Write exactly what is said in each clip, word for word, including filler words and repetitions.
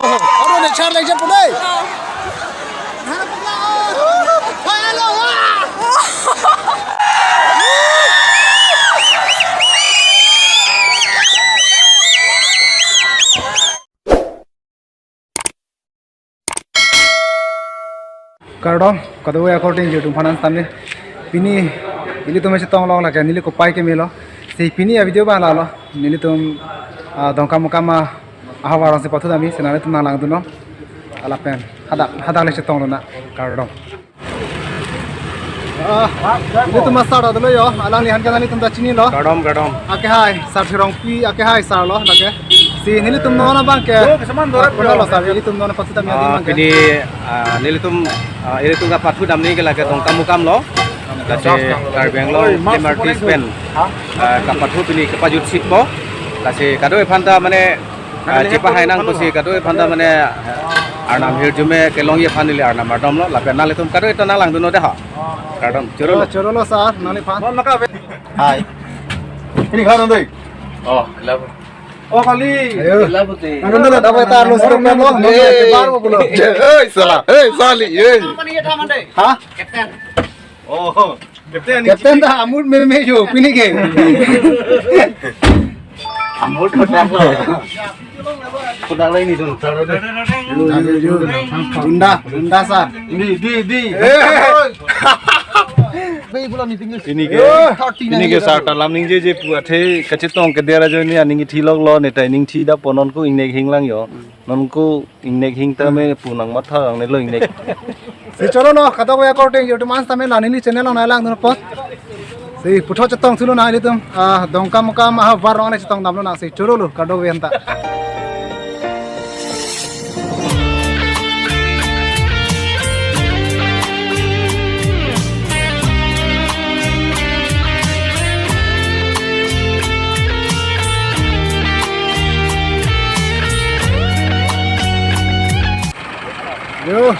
Aro ne char lek jep dei. Kardom, kado according YouTube phanan sitame. Pini, nelitum chetong long lake, neli kopai kemelo. Si pini a video ba lalo, nelitum, ah, Dongkamukam ahavar si pathu damji, si nanglitum nanglangdunnon. Lapen, hadak, hadak le chetong lonang, kardom. Ah, nelitum master adolo yo, alangliphan ke nanglitum ta chinilo. Kardom, kardom. Akehai, Sar Therongpi, akehai sar lo, lake. Si nelitum non abang ke. Oh, kesaman dorap, ah, lo sar, nelitum non pathu damji Ah, abang ke. Pini, ah, nelitum, ah, nelitum kapathu damji ke lake Dongkamukam lo. Lasi Karbi Anglong film artist pen, ah, kapathu pini kepajut sitpo. Lasi kado-an aphan ta mane, ah, chepahai nang pusi kado-an aphan ta mane, ah, arnam hirjume kelongji aphan neli arnam ardom lo. Lapen nanglitum kado-an ta nanglangdunnon dei ha. Kardom, choro lo. Oh, choro lo sar, nangliphan. Hai. Ini khan doi. Oh, labo. Oh, kali. Ayo. Labo te. Ano na dapat tar lo sito kan lo. Hey. Bar mo pulo. Hey, sala. Hey, sali. Hey. Ha? Captain. Oh, Captain. Captain ta amul me me jo, pini ke. Amul kodak lo. Kodak lo ini dun, sar lo deh. Yo, yo, yo. Bunda, bunda sar. Di, di, di. Eh. Ini ke, ini ke sar ta lam ningjeje pu athe kachetong kedo ajoine aning thilok lo, ne ta ning thi da po, non ko ingnek hinglang yo. Non ko ingnek hing tame pu nangmatha nangne lo ingnek. Si choro lo, kado-an according YouTube phanan sitame la neli channel along nanglangdunpo. Si puthot chetong thu lonang nelitum, ah, Dongkamukam ahavar along le chetong dam lonang, si choro lo, kado-an ta. Yo,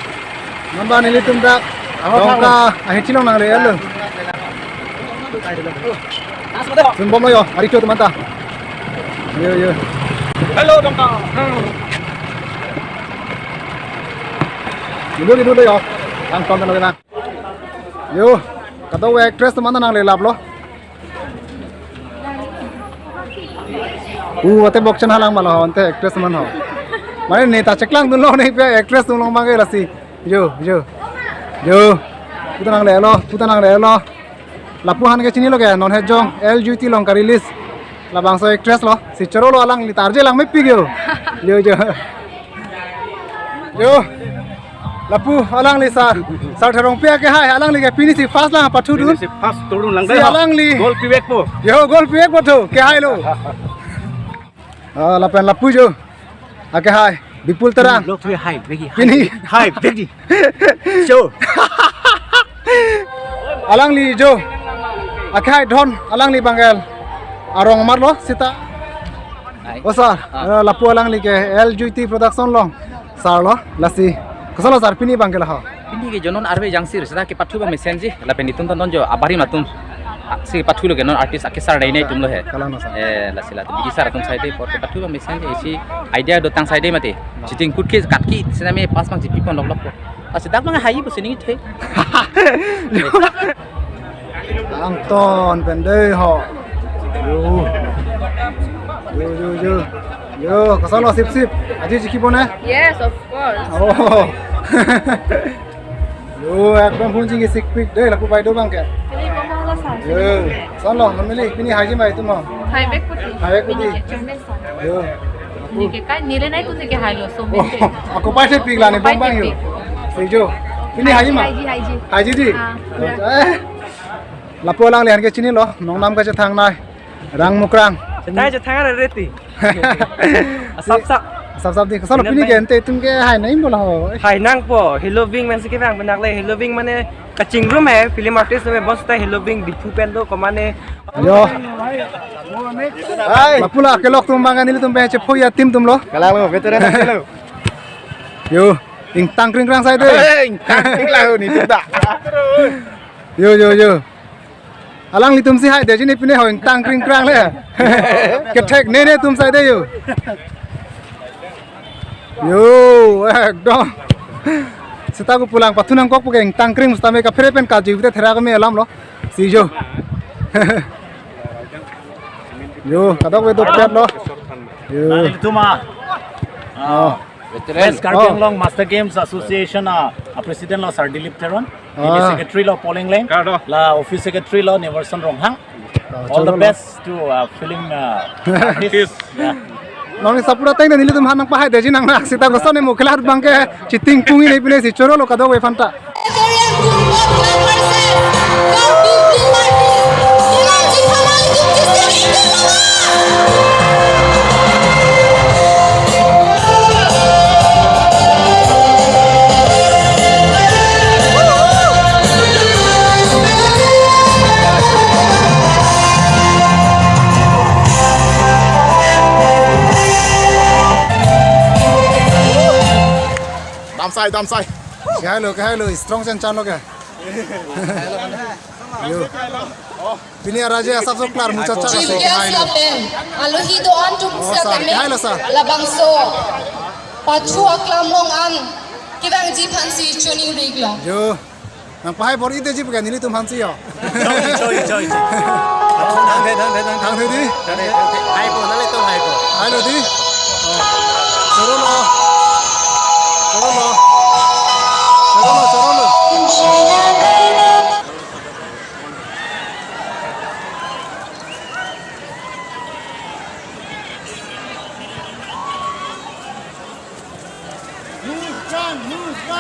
namba nelitum dak. Aho Dongka, ahi chilong nangle lo. Sumbom lo yo, ari cho teman ta. Yo, yo. Hello, Dongka. Dulu, dulu yo. Lang ton na. Yo, kado-an actress teman nangle lap lo. Uh, ate bokchen halang malo, ante actress man ho. Mane ne ta cheklangdunlo ne pe actress dunlong abang ke lasi. Yo, yo. Yo. Pu ta nangle lo, pu ta nangle lo. Lapu aphan ke chinilo ke, non hejong, L G T along ka-release. Labangso actress lo, si choro lo alangli ta arje lang mepik yo. Yo, yo. Yo. Lapu alangli sar, Sar Therongpi akehai, alangli ke pini si first lang pathu dun. Pini si first turun lang si dei, ha. Alangli. Goal pivek po. Yo, goal pivek po thu, kehai lo. Ah, lapen lapu jo. Akehai, Bipul Terang. Lok thu hai, begi. Pini. Hai, begi. Show. Alangli jo. Akehai Dhon, alangli abang ke arong mar lo sita. Hai. O sar, ah, eh, lapu alangli ke L G T Production along sar lo, lasi. Koson lo sar pini abang ke la ho. Pini ke jo non arve jangsir, sita kepathu abang mesenji, lapen itum ton ton jo, abarim atum. Ah, si pathu lo ke non artist ake sar dai nai atum lo he. Kalang lo sar. Eh, lasi latum bidi sar atum side por kepathu abang mesenji, isi idea dotang side mati. Cheating kut ke kat ke, sina me pas mang jipi pon lok lok po. Lasi dak mang hai bu sining the. Angton pen dei ho. Yo. Yo, yo, yo. Yo, koson lo sip sip. Aji chiki pone? Yes, of course. Oh. Yo, ekdom phone chingki sikpik dei, lapu pai do abang ke. Ini kok mau lo sar? Yo. Koson lo, non mili, pini haiji mai atum ho. Haibek puti. Haibek puti. Ini ke chairman sar. Yo. Ini ke kai, nile nai tu ke hai lo, so. Oh, mente. Ako pai thepik la ne. Pai bang bang yo. Thepik. Si jo. Pini haiji ma? Haiji, haiji. Haiji dei? Ah, ya. Eh. Lapu alangliphan ke chinilo, nongnam kachethangnei. Rang Mukrang. Chethangnei, chethangnei reti. Asap sap. Asap sap dei. Koson lo pini ke ante itum ke hai nai bola ho. Hai nangpo, Hello Wing men si kevang penak le, Hello Wing mane kachingrum he, film artist me bos ta Hello Wing Diphu pen do komane. Yo. Hai. Lapu la kelok atum abang nelitum pen chephoya team atum lo. Kalang lo, veteran lo. Yo, ingtang kring krang side. Hey, ingtang kring krang ni tu dah. Yo, yo, yo. Alanglitum si hai dei, chini pini ho ingtang kring krang le. Kethek ne ne atum side yo. Yo. Oh, ekdom. Seta ko pulang pathu nangkok pu ke ingtang kring seta me kaphere pen kajui pute thera kami alam lo. Si jo. Jo, kadokave dopet lo. Jo. Nelitum a, ah, Oh. Veteran. West Karbi Oh. Anglong Master Games Association a, a president lo Sir Dilip Teron. Pini Ah. secretary lo Poleng Leng. Kado. La office secretary lo Neverson Ronghang. Ah, All the choro lo. best to, uh, film, uh, artists. Yeah. Non ni sapura teng nelitum aphan nangpahai deji nang nak seta koson ne muklat bangke chiting pungi ne pine si choro lo kadokave aphanta. Damsai, damsai. Kahai lo, kahai lo, strong chen chan lo ke. Yo. Pini araje asap so klar mucha cha Chief so guest kahai lo. Lapen alohi do-an atum Oh, sa sir, kame kahai lo, sir. Labangso pachu aklam along an kevangji aphansi choningri lo. Yo. Nangpahai bor-i deji pu ke nelitum aphansi yo. Choi, choi, choi, choi. Thang the, thang the, thang the. Thang the di. Thang the, thang the. Hai po, nanglitum hai po. Hai lo di. Oh. Choro lo. Choro lo. Choro lo, choro lo.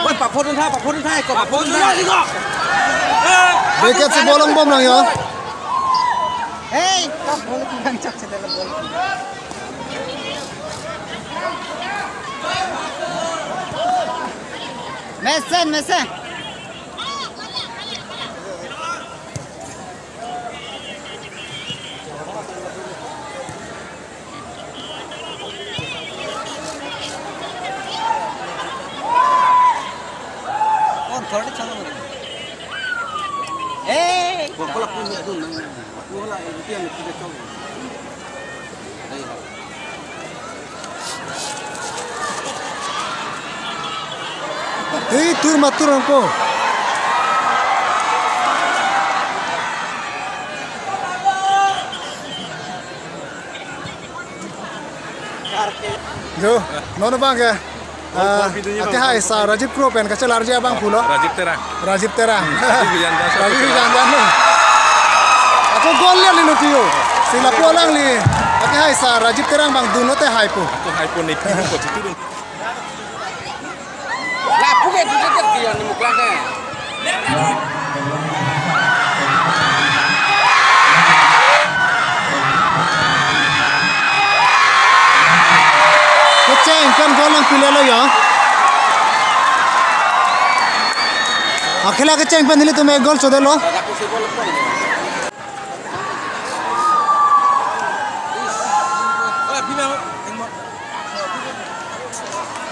Oi, paphor dun tha, paphor dun tha, ko paphor dun tha. Wicket si bolong bom lang yo. Hey, paphor dun tha, chak chak bol. Mesen, mesen. Hey! Hei, tur ma tur angko. Jo, non abang ke. Ah, akehai sir Rajiv Kro pen kachelarji abang pulo. Rajiv Terang. Rajiv Terang. Rajiv Vijayan Das. Rajiv Vijayan Das. Ako goal lian ni nukiyo. Si lapu alangli. Akehai sir Rajiv Terang abang dunlote haipo. Ako haipo ne pihu ko chitudun. Lapu ke duduk ke dia ni mukla ke. Kecheng pen goal nangpilelo yo. Akhela kecheng pen nelitum ek goal chodelo.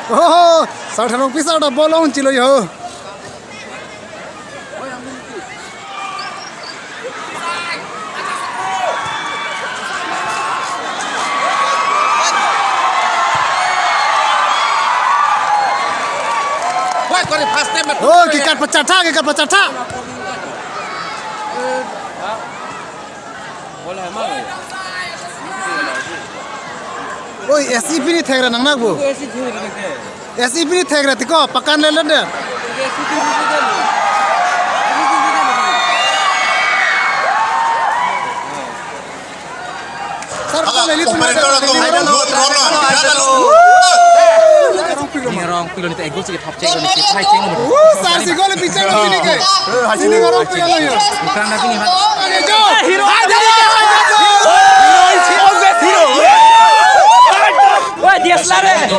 Oh, Sir Tharongpi sir ta ball ong chilo yo. Wah, kau ni first time. Oh, kikat pecah tha, kikat pecah tha. Oi, S E P ni thegra nang nak bo. S E P ni thegra tiko, pakan lele de. Sir, pakan lele tu. Ning Rongpi lo nita ego si thap cheng lo nita thai cheng lo. Uh, sir si goal picture lo sini ke. Sini Rongpi lo yo. Bukan lagi nih, Mas. Hero. Hero. Wah, dia selare.